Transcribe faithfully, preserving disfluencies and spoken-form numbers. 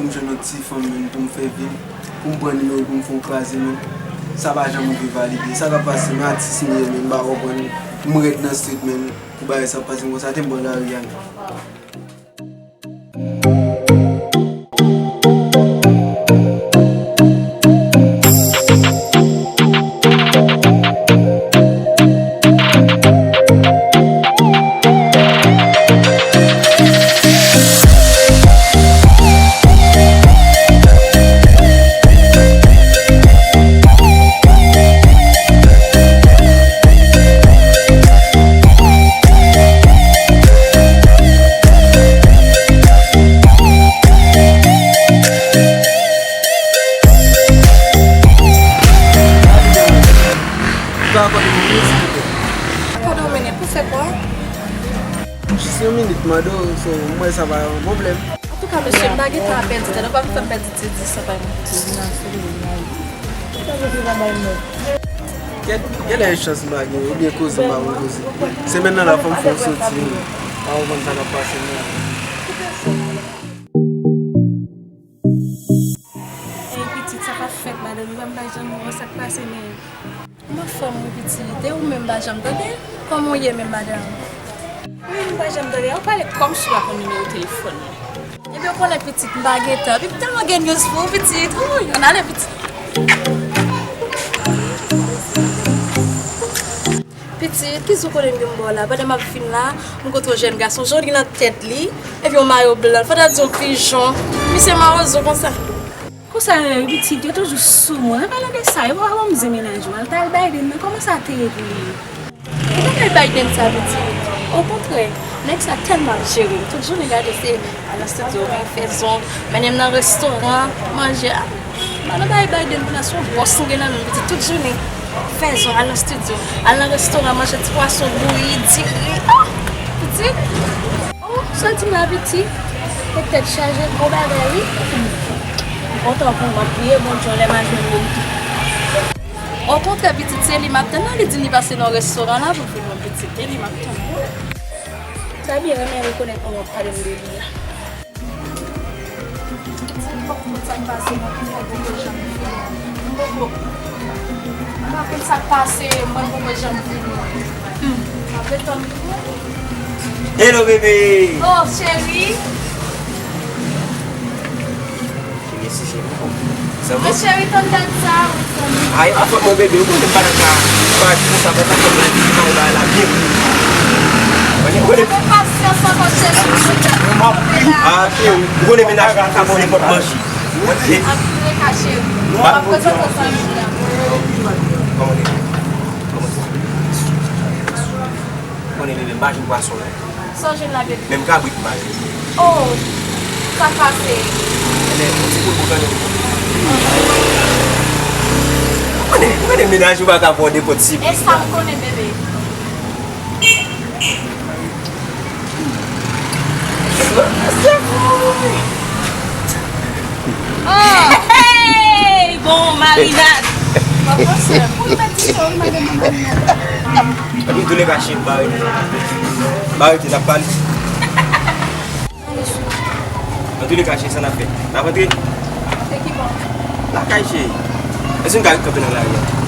M jwenn yon ti fanm menm pou m fè vin, pou m pran nimewo l pou m fè yon kraze menm. Sa pa janm rive valide. Sa k ap pase, men atis m ye menm, m pa konprann. M rèd nan street menm, pou bagay sa pase m konsa, te m pran lari a menm. Ou ka akòde m yon minit, silvouplè? Akòde w minit pou fè kwa? Jis yon minit, mande w, so, m wè sa pa yon pwoblèm. Antouka, mesye, m pa gen tan ap pèdi tan, nou pa fè m pèdi ti dis sa pa yon. Kèt, genlè e chans m pa gen, oubyen koze m pa konn koze. Semèn nan la, fò m fè yon soti, wi. Pa konprann sa k ap pase m la. Ey, pitit, sa k ap fèt, madanm, m pa janm wè sa k pase, men. Kòman fanm wi pitit? E ou menm pa janm tande? Kòman w ye menm madanm? Wi, m pa janm tande. Ou pale kòmsi w pa konn nimewo telefòn mwen. Ebyen, ou konnen pitit, m pa gen tan. Epi m tèlman gen news pou ou, pitit. Wouy, ann ale, pitit. Pitit, kisa w konnen m gen m ba w la? Pandan m ap vin la, m kontre yon jèn gason, jan li nan tèt li, epi yon mayo blan. Fò ta di yon pijon. Misye mawozo konsa. Konsa yo ye wi pitit, yo toujou sou mwen. An palan de sa, yo pa ban m zen mennaj mwen. L t al Biden nan, kòman sa te ye pou li? Li pa t al Biden sa pitit. Okontrè, nèg sa tèlman ap jere m. Tout jounen gade se al nan estidyo, vin fè zong, mennen m nan restoran, manje. A, m pa nan bagay Biden pou nan se yon bòs m gen nan men m pitit. Tout jounen, fè zong, al nan estidyo, al nan restoran, manje ti pwason bouyi, diri. A, pitit. Oh, sa w di m la pitit? Tèt chaje, gwo bagay wi. M kontan pou ou, m ap priye Bondye yon lè m a jwenn moun. Okontrè, pitit, se li m ap tann nan, li di m li pase nan restoran la pou l vin wè m, pitit, se li m ap tann. Sa byen renmen rekonèt mwen w ap pale m de li a. M poko konn sa k pase, mwen poko janm vini. M poko. M pa konn sa k pase, mwen poko janm vini. Hmm. M ap ret tann li. Hello, bebe! Oh, cheri! Cheri, si cheri, bon. Sa va? Mwen cheri, tann dat sa, wi, zanmi. Ay, pa fòt mwen, bebe, ou konnen m pa nan ka, pa konsa, pa ta fè mwen, pa yon bagay la byen. Ou konnen, ou konnen. Fè pasyans ankò, cheri. M ap ri. Ah, cheri, ou konnen mennaj la ka fè nenpòt manje. Antouleka, cheri, m ap prezante w zanmi m nan. Kòman li ye? Kòman sa? Ou konnen, bebe, m pa jwenn pwason, non. Sa w jwenn la, bebe? Menm kabrit m pa jwenn. Oh, sa k pase? Ebyen, yon ti poul pou kanyon. Ou konnen, ou konnen mennaj ou pa ka fè w nenpòt sipri. E sa m konnen, bebe. Oh! Hey! Bon marinad! Antouleka, cheri, m pa rete. M pa rete, n ap pale. Antouleka, cheri, sa n ap fè? N ap antre? Antre ki bò? Lakay, cheri. Èske n ka ret kanpe nan lari a?